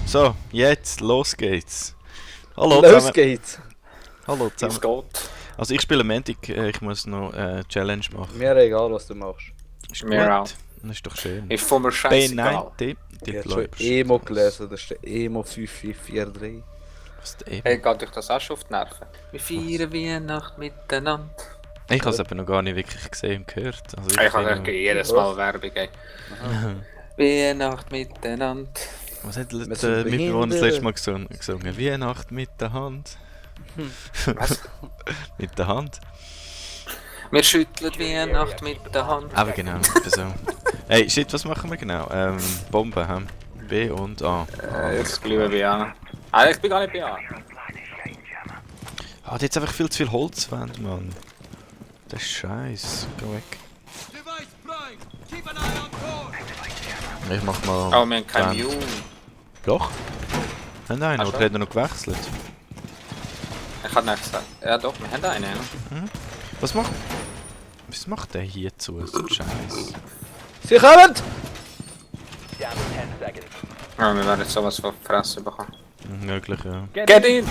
So, jetzt, los geht's. Hallo Los zusammen. geht's. Hallo Es zusammen. geht. Also ich spiele Mantic, ich muss noch Challenge machen. Mir egal, was du machst. Ist Mir gut. auch. Das ist doch schön. Ich von mir scheißegal. B90, Ich hab schon Emo gelesen, das ist der Emo 5543. Was ist der Emo? Hey, geht euch das auch schon auf die Nerven? Wir feiern Weihnacht miteinander. Ich habe es aber noch gar nicht wirklich gesehen und gehört. Also Ich habe finde- jedes Mal Werbung, ey. Weihnacht miteinander. Was hat Wir der sind Mitbewohner das behindert. letzte Mal gesungen? Weihnacht mit der Hand. Was? Mit der Hand. Wir schütteln Weihnacht mit der Hand. Aber genau, etwa so. Hey, shit, was machen wir genau? Bomben haben. B und A. Ich glaube BA. Ah, ich bin gar nicht BA. Ah, jetzt einfach viel zu viel Holzwand, Mann. Das ist scheiße. Geh weg. Ich mach mal. Oh, wir haben kein Wand. Mew. Doch? Haben einen, Ach oder schon? hat er noch gewechselt? Ich habe nicht gesagt. Ja doch, wir haben einen. Ja. Was macht der hier zu? So ein Scheiß. Sie kommen! Ja, wir werden jetzt sowas von Fresse bekommen. Möglich, ja. Get in!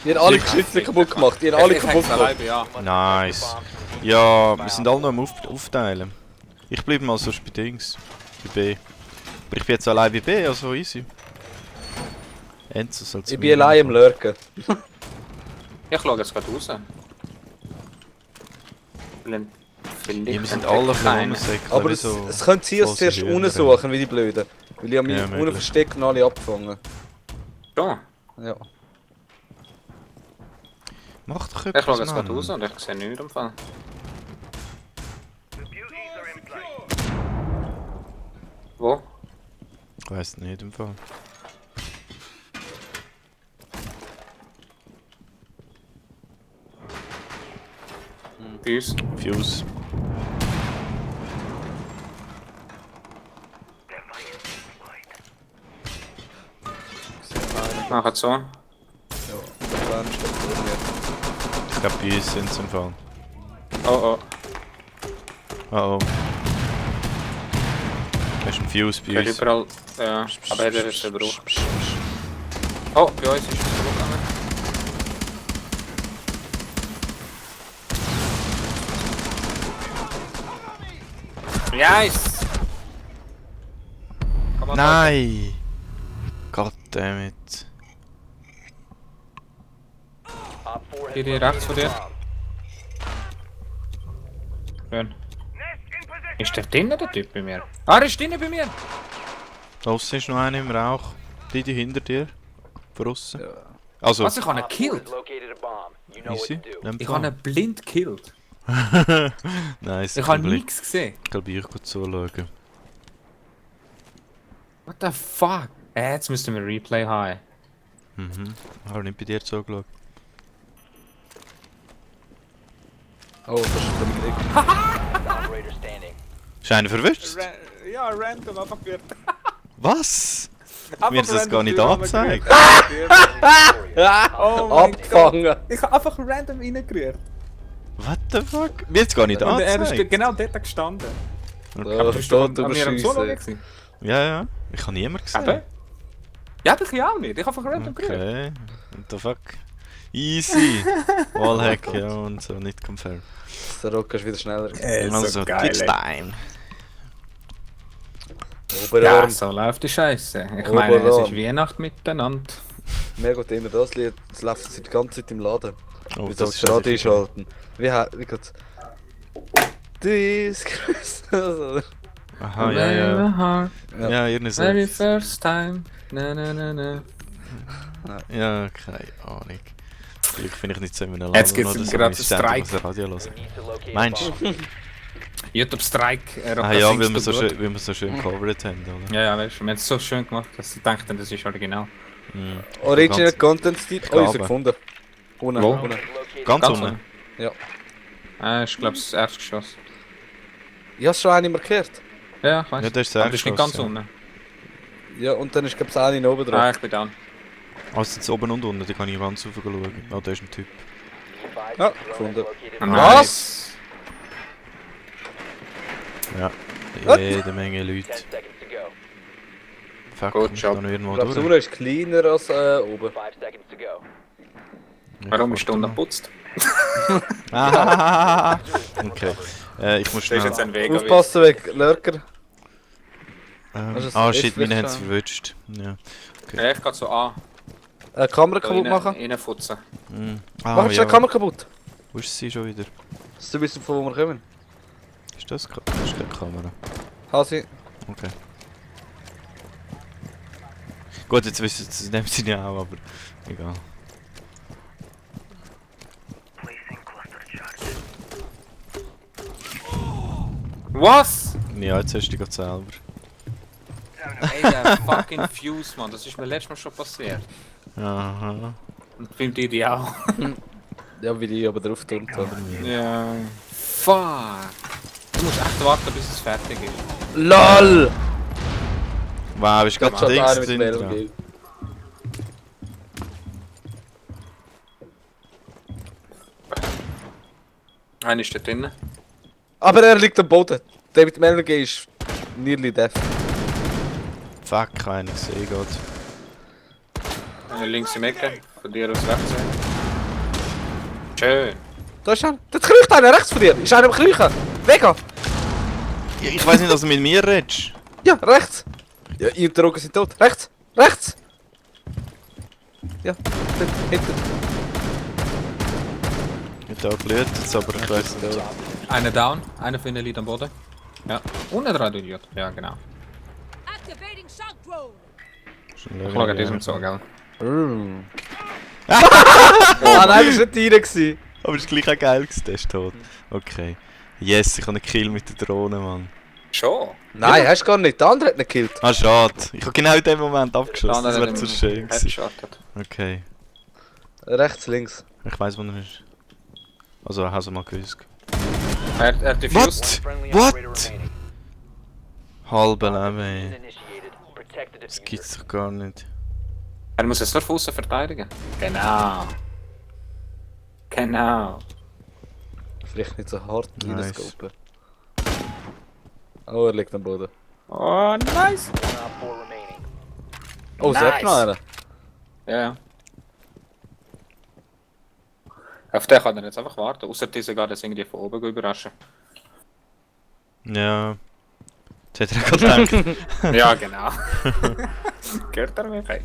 Die haben alle Geschütze kaputt gemacht, die haben alle Ich kaputt häng's gemacht. alleine, ja. Nice. Ja, wir sind alle noch am Aufteilen. Ich bleibe mal sonst bei Dings. Bei B. Aber ich bin jetzt allein bei B, also easy. Enzo soll zu Ich mir bin allein im kommen. Lurken. Ich schaue jetzt gerade raus. Vielleicht Ja, wir sind alle von keine. rumsäckeln. Aber wie es, so es könnte sein, dass sie erst grosse unten Hühner. suchen, wie die Blöden. Weil ich habe mich Ja, unten möglich. versteckt und alle abgefangen. Schon. Ja. Mach doch Ich etwas, schaue jetzt gerade Mann. raus und ich sehe nichts im Fall. Wo? Ich weiss nicht im Fall. Bei uns? Fuse. Machen so. Ja, das wäre ein Stück vor mir. Ich glaube bei uns sind sie im Fall. Oh oh. Oh oh. Da ist ein Fuse bei Ich uns. überall. Ja, aber er ist verbraucht. Oh, bei uns ist es zurückgegangen. Yes! Komm mal Nein! Goddammit. Hier rechts von dir. Schön. Ist der drinnen, der Typ bei mir? Ah, er ist drinnen bei mir! Draussen ist noch einer im Rauch. Die hinter dir. Von aussen. Ja. Also, Was, ich habe ihn gekillt? easy. Nimm Ich habe ihn blind gekillt. Nice. Ich habe Blick. nichts gesehen. Ich glaube, ich gut zuschauen. What the fuck? Jetzt müssten wir Replay haben. Mhm. Habe nicht bei dir zugeschaut. Oh, das ist der Krieg. Ist einer verwischt? Ja, random, einfach wird. Was? Mir ist das gar nicht angezeigt. Oh mein Abgefangen! Ich habe einfach random reingerührt. What the fuck? Mir ist gar nicht Und er angezeigt. ist genau dort gestanden. Da Bist du steht an mir am Solo überschiessen. gewesen? Ja, ja. Ich habe niemanden gesehen. Eben. Ja, aber ich auch nicht. Ich habe einfach random gerührt. Okay. What the fuck? Easy. Wallhack, ja und so, nicht confirmed. Der Rock ist wieder schneller. Also, Twitch Time. Ja, Oberarm. so läuft die Scheiße. Ich Oberarm. meine, es ist Weihnacht miteinander. Mir geht immer das Lied, das läuft die ganze Zeit im Laden. Oh, Wie soll ich das Radio einschalten? Wie geht's? Dies grüß. Aha, ja, ja. Heart, Ja, irgendwie so. very first time. Na, na, na, na. Ja, keine Ahnung. Vielleicht finde ich nicht so in einem Jetzt gibt's oder so, gerade wenn ich ständig einen auf das Radio höre. Meinst du? YouTube Strike. Ah ja, weil wir so schön covered haben, oder? Ja, ja, weißt du, wir haben es so schön gemacht, dass sie dachten, das ist original. Mhm. Original Ganz- Content Stil. Oh, ich hab's Gabe. gefunden. Unten, Wo? unten. Ganz Ganz unten? Ah, ich glaube, das erste Geschoss. Ich hab's schon einmal markiert. Ja, ich weiß. Ja, das ist das Aber das ist nicht Erstgeschoss, ganz ja. unten. Ja, und dann ist glaub's eine oben drauf. Ah, ich bin down. Also jetzt oben und unten, die kann ich ganz rauf schauen. Oh, da ist ein Typ. Ja, gefunden. Nice. Ja. Was? Jede Menge Leute. Fuck, Good ich job. kann noch irgendwo Ich glaube, durch. Sura ist kleiner als oben. 5 seconds to go. Warum ist du unterputzt? Ah, okay. Ich muss Das ist schnell... jetzt ein Weg. Aufpassen wegen Lurker. Also, Ah es shit, ist meine haben es vielleicht verwünscht. Ja. Ja, ich gehe so an. Kamera kaputt machen. Reinfutzen. Ah, Mach schnell die Kamera kaputt. Wo ist sie schon wieder? Dass du wissen, von wo wir kommen. Ist das das ist die Kamera? Hasi. Okay. Gut, jetzt wissen sie, das nehmen sie ja auch, aber egal. Was? Ja, jetzt hast du dich selber. Ey, der fucking Fuse, Mann. Das ist mir letztes Mal schon passiert. Aha. Und filmt ihr die auch? Ja, wie die aber drauf turnt. Ja. Fuck. Du musst echt warten, bis es fertig ist. LOL! Wow, ist gerade Schon Dings einer mit drin Mail dran. gegeben. Einer ist da drinnen. Aber er liegt am Boden. Der mit dem LG ist nearly death. Fuck, keine gesehen gerade. Einer links im Ecke. Von dir aus rechts. Schön. Da ist einer. Da kriecht einer rechts von dir. Ist einer am Kriechen. Vega! Ich weiß nicht, dass du mit mir redest. Ja, rechts. Ja, ihr und der Roger sind tot. Rechts. Rechts. Ja, dort, hinten. Mit da blüht jetzt, aber ich weiß nicht. Einer down. Einer von ihnen liegt am Boden. Ja. Und ein Radioliot. Ja, genau. Activating shock drone. Ich schaue diesen so, gell? Ah nein, das war nicht deiner gewesen. Aber es ist gleich auch geil gewesen, der ist tot. Okay. Yes, ich habe einen Kill mit der Drohne, Mann. Schon. Nein, hast du gar nicht. Der andere hat ihn gekillt. Ah, schade. Ich habe genau in dem Moment abgeschossen, das Der wäre andere zu schön gewesen. Headshottet. Okay. Rechts, links. Ich weiß, wo er ist. Also, ich habe es mal gewusst. Er diffused. Friendly What? operator remaining. Halbe Mission Leben. initiated. Protect the Das diffuser. gibt's doch gar nicht. Er muss es nur von außen verteidigen. Genau. Genau. Vielleicht nicht so hart Nice. reinscopen. Oh, er liegt am Boden. Oh, nice. 1 op 4 remaining. Oh, Nice. es hat noch einen. Ja, ja. Auf den kann er jetzt einfach warten, außer diese gerade das irgendwie von oben überraschen. Ja. Das hätte er gerade gedacht. Ja, genau. Gehört er mich? Hey.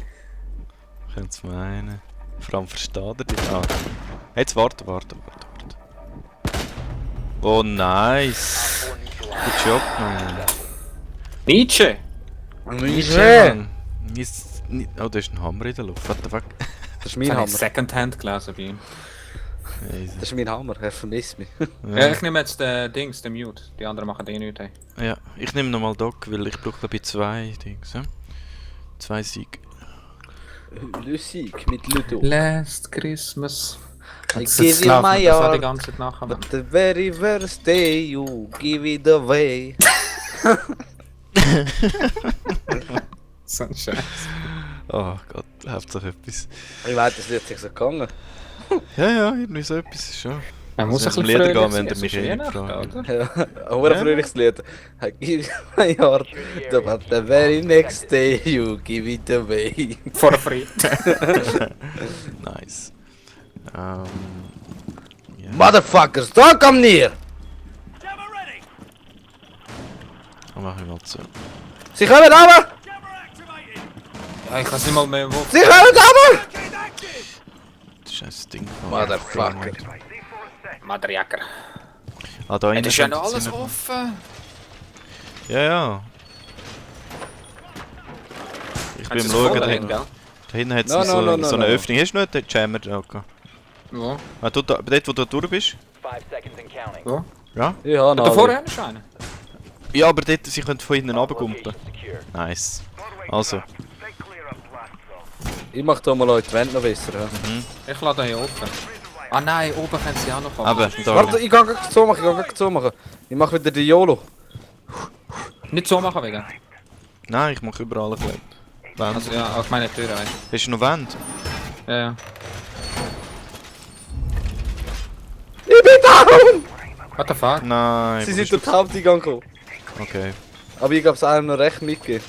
Könnte es meinen. Vor allem versteht er dich. Ah. Jetzt warte. Oh, nice. 4 neutralized. Good Job, man. Nietzsche! Schön. Oh, da ist ein Hammer in der Luft. What the fuck? Das ist Ich mein habe Hammer. Secondhand gelesen bei ihm. Das ist mein Hammer. Er vermisst mich. Ja, ich nehme jetzt den Dings, den Mute. Die anderen machen den nicht. Hey. Ja, ich nehme nochmal Doc, weil ich brauche glaube ich 2 Dings. Ja? 2 Sieg. Lustig mit Ludo. Last Christmas. I Jetzt give you laufen my wir das auch die heart. ganze Zeit nachher. But the very first day you give it away. So ein Scheiß. Oh Gott, Hauptsache etwas. Ich weiß, das wird sich so gegangen. Ja, irgendwie so etwas ist schon. Man muss Also, ein zum bisschen Lieder gehen, fröhlich wenn sein, ihr es ist mich eh Weihnachten, fragt. oder? Ja, auch ein fröhliches Lied. I give you my heart. But the very next day you give it away. For free. Nice. Ja. Motherfuckers, don't come near! Dann mache ich mal so. Sie kommen runter! Ja, ich weiß nicht mal mehr wo. Sie kommen runter! Scheiß Ding. Motherfucker. Madriaker. Ah, da Hey, innen das ist ja könnte noch es alles rein- offen. Ja. Ich bin am Haben sie schauen, es da voll hinten, gell? da hinten hat es No, so, no, no, so eine no. Öffnung. Hast du noch den Jammer da? Wo? Ah, dort, dort, wo du durch bist? 5 seconds and counting. Wo? Ja? Ja, Da vorher ist einer. Ja, aber dort, sie können von hinten runtergumpen. Location secure. Nice. Also, Ich mach da mal die Wände noch besser. Ja. Ich lade hier offen. Ah nein, oben können sie auch noch kommen. aber da. Warte, ich kann gleich so machen, ich mach wieder die YOLO. Nicht so machen wegen. Nein, ich mache überall ein Kleid. Wand. Also ja, auf meine Tür rein. Hast du noch Wand? Ja, ja. Ich bin down! What the fuck? Nein. Sie wo sind bist durch den Haupteingang gekommen. du? Okay. Aber ich glaube, es einem noch recht mitgegeben.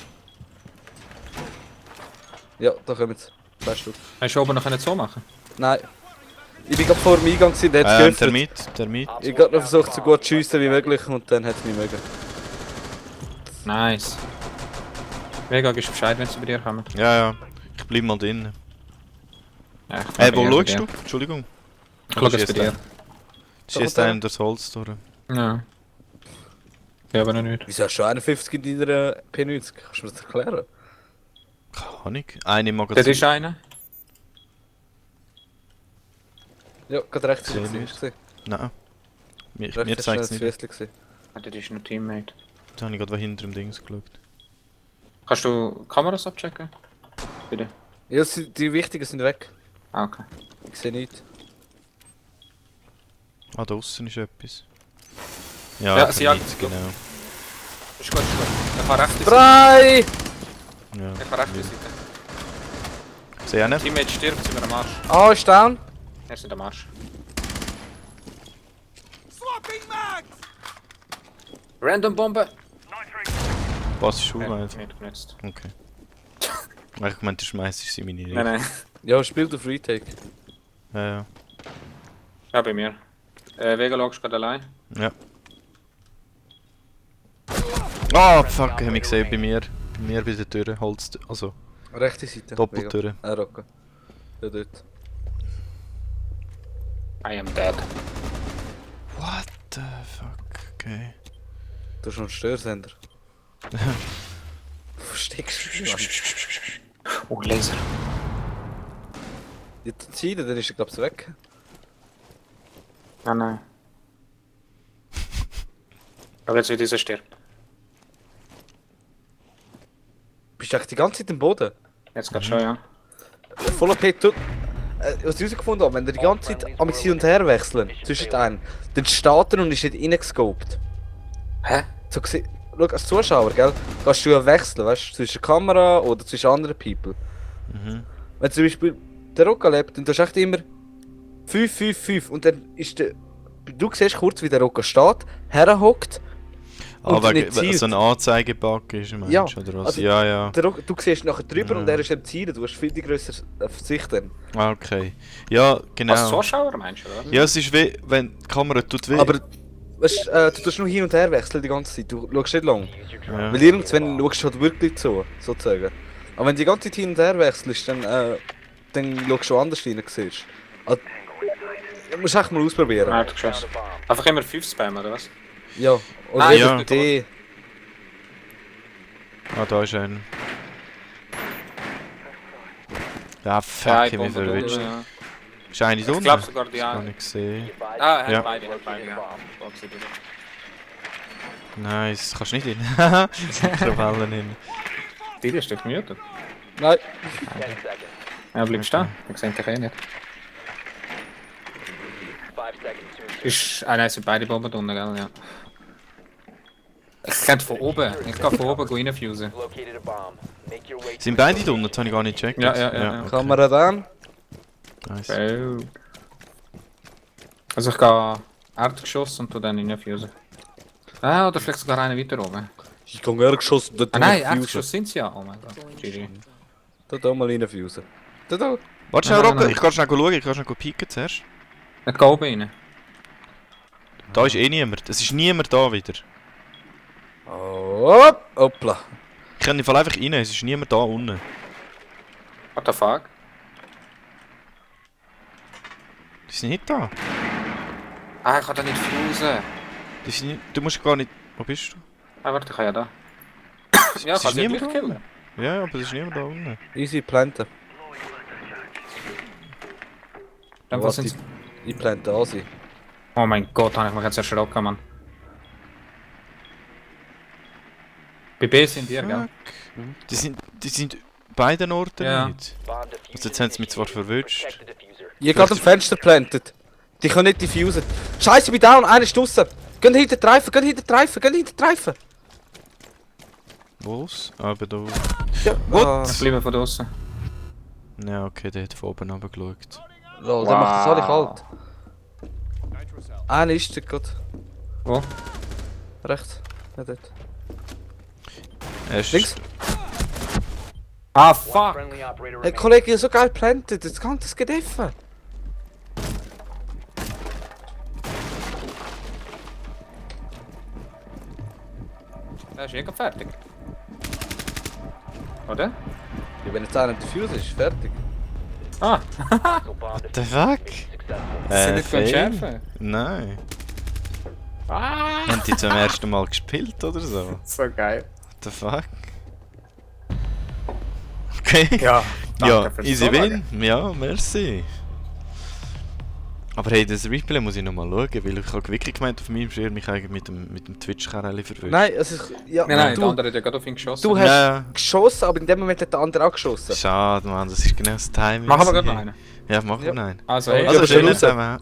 Ja, da kommen sie. 2 Stück. Hast du oben noch nicht so machen? Nein. Ich bin gerade vor dem Eingang gewesen, der hat es geöffnet. Termit. Ich habe gerade noch versucht, so gut zu schiessen wie möglich und dann hat es nicht mögen. Nice. Mega, gibst du Bescheid, wenn sie bei dir kommen? Ja, ja. Ich bleib mal drinnen. Ja, ich Wo bin eher schaust bei du? dir. Entschuldigung. Ich schau jetzt bei dir. Schießt einem das Holz durch. Ja. Ja, aber noch nicht. Wieso hast du 51 in deiner P90? Kannst du mir das erklären? Keine Ahnung. Eine Das Magazin. ist einer. Ja, gerade rechts Sehe ist nicht. es. Nein. Mir Rechts zeigt es ist nicht. Füßchen. Ah, das ist noch Teammate. Da habe ich gerade hinter dem Dings geschaut. Kannst du Kameras abchecken? Bitte. Ja, die wichtigen sind weg. Ah, okay. Ich sehe nichts. Ah, da außen ist etwas. Ja, Ja, sie Termit, jagt- genau. Ist gut, ist gut. Ich kann rechte Seite. 3! Ja. Ich kann rechte Seite. Sehe einen? Teammate stirbt, sind wir am Arsch. Ah, ist down. Er sind am Arsch. Random Bombe! Was ist Schuhe Ja, einfach? nicht genutzt. Okay. Ich meinte, du schmeißt sie in meine Nein, nein. Ja, spielt auf Retake. Ja, ja. Ja, bei mir. Vega lagst gerade allein. Ja. Oh, fuck, hab ich gesehen, bei mir. Bei mir bei der Tür, Holz, also Rechte Seite. Doppeltür. Rocco. Ja, dort. I am dead. What the fuck, okay. Du hast noch einen Störsender. Versteckst du dich? Oh, Laser. Jetzt Ziele, dann ist er glaub's weg. Nein, nein. Schau jetzt, wie dieser stirbt. Bist du eigentlich die ganze Zeit im Boden? Jetzt geht's schon, ja. Voller P tut. Was ich herausgefunden habe, wenn er die ganze Zeit am hin und her wechseln zwischen einen, dann steht er und ist nicht reingescoped. Hä? So gesehen, schau, als Zuschauer, gell, kannst du ja wechseln, weißt du, zwischen der Kamera oder zwischen anderen People. Mhm. Wenn zum Beispiel der Rocco lebt, dann tust du echt immer 5, 5, 5 und dann ist der. Du siehst kurz, wie der Rocco steht, herhockt und Aber nicht zielt. so ein Anzeigebug ist, meinst Ja, du, oder was? also- Ja, ja. Der Rocco, du siehst nachher drüber Ja. und er ist am Zielen, du hast viel die grössere Sicht dann. Ah, okay. Ja, genau. Als Zuschauer meinst du, oder? Ja, es ist wie, wenn die Kamera tut weh. Aber weißt, du tust nur hin und her wechseln die ganze Zeit, du schaust nicht lang. ja. Weil irgendwann schaust du halt wirklich zu, sozusagen. Aber wenn du die ganze Zeit hin und her wechselst, dann schaust du anders rein, siehst. Also, du musst echt mal ausprobieren. Ah, geschossen. Einfach immer 5 Spam, oder was? Ja, oder Ah, eben ja. D. Ah, da ist einer. Ja, fuck, Ja, ich hab mich Bombe verwischt. drunter, ja. Ist einer da Ich unten? glaube sogar die Das kann eine. ich sehen. Ah, er Ja. hat beide, ja. Boxy, bitte. Nice, kannst du nicht hin. Ich fallen hin. Die ist doch muted. Nein, 10 seconds. Ja, bleib stehen. Ich sehe dich eh nicht. 5 seconds to insert. Ist, nein, sind beide Bomben drunter, gell? Ja. Ich kann von oben. Ich kann von oben reinfusen. Located a bomb. Make your way to Sind beide da unten? Das habe ich gar nicht gecheckt. Ja, ja, ja. okay. Kamera dann. Nice. Also ich gehe Erdgeschoss und tu dann reinfusen. Ah, oder vielleicht sogar einen weiter oben. Ich kann gerne geschossen, dort Ah nein, reinfusen. Erdgeschoss sind sie ja. Oh mein Gott. GG. Da mal reinfusen. Da. Warte schnell, Nein, nein, Rocco, nein. ich kann schnell schauen, ich kann schnell pieken zuerst. Ich gehe oben rein. Da ist eh niemand. Es ist niemand da wieder. Oh, hoppla. Ich kann im Fall einfach rein, es ist niemand da unten. What the fuck? Die sind nicht da. Ah, ich kann da nicht fusen. Die sind nicht, du musst gar nicht... Wo bist du? Ah, warte, ich kann ja da. Ja, Es kann ist sie niemand gleich da killen. unten. Ja, aber es ist niemand da unten. Easy planten. Dann was sind Ich plante an sie. Oh mein Gott, habe ich mich jetzt erschrocken, Mann. Bei B sind wir, gell? Die sind beiden Orten Ja. nicht. bomb diffuser. Also jetzt haben sie mich zwar verwünscht. Protect the diffuser. Ich hab gerade am Fenster plantet. Die können nicht diffusen. Scheiße, ich bin down, einer ist draussen. Geh hinter Treifen, geh hinter Treifen, geh hinter Treifen. Wo's? Aber da... Ja, What? Ich bleibe von draußen. Ja, okay, der hat von oben runter geschaut. Lol, der macht das alle kalt. Einer ist da gerade. Wo? Rechts. Ja, dort. Er ist... Links. Ah, One fuck! friendly operator Hey remaining. Kollege, ihr so geil plantet, jetzt kann das gedeffen. Der ist eh fertig. Oder? Ja, wenn jetzt einer diffused ist, fertig. Ah! Hostile bomb The fuck? successful. Sie nicht fail? schärfen? Nein. Ah! Haben die zum ersten Mal gespielt oder so? So geil. What the fuck? Okay. Ja, Ja, danke fürs easy Zuschauen. win. Ja, merci. Aber hey, das Replay muss ich nochmal schauen, weil ich habe wirklich gemeint, auf meinem Schirm mich eigentlich mit dem Twitch-Karree verwirrt. Nein, es ist. Ja, Nein, der du, andere hat ja gerade auf ihn geschossen. du hast Ja, geschossen, aber in dem Moment hat der andere auch geschossen. schade, Mann, das ist genau das Timing. Machen wir gerade gewesen. noch einen. Ja, machen wir Ja. noch einen. Also, Ja, hey, Also, aber schön schön zusammen.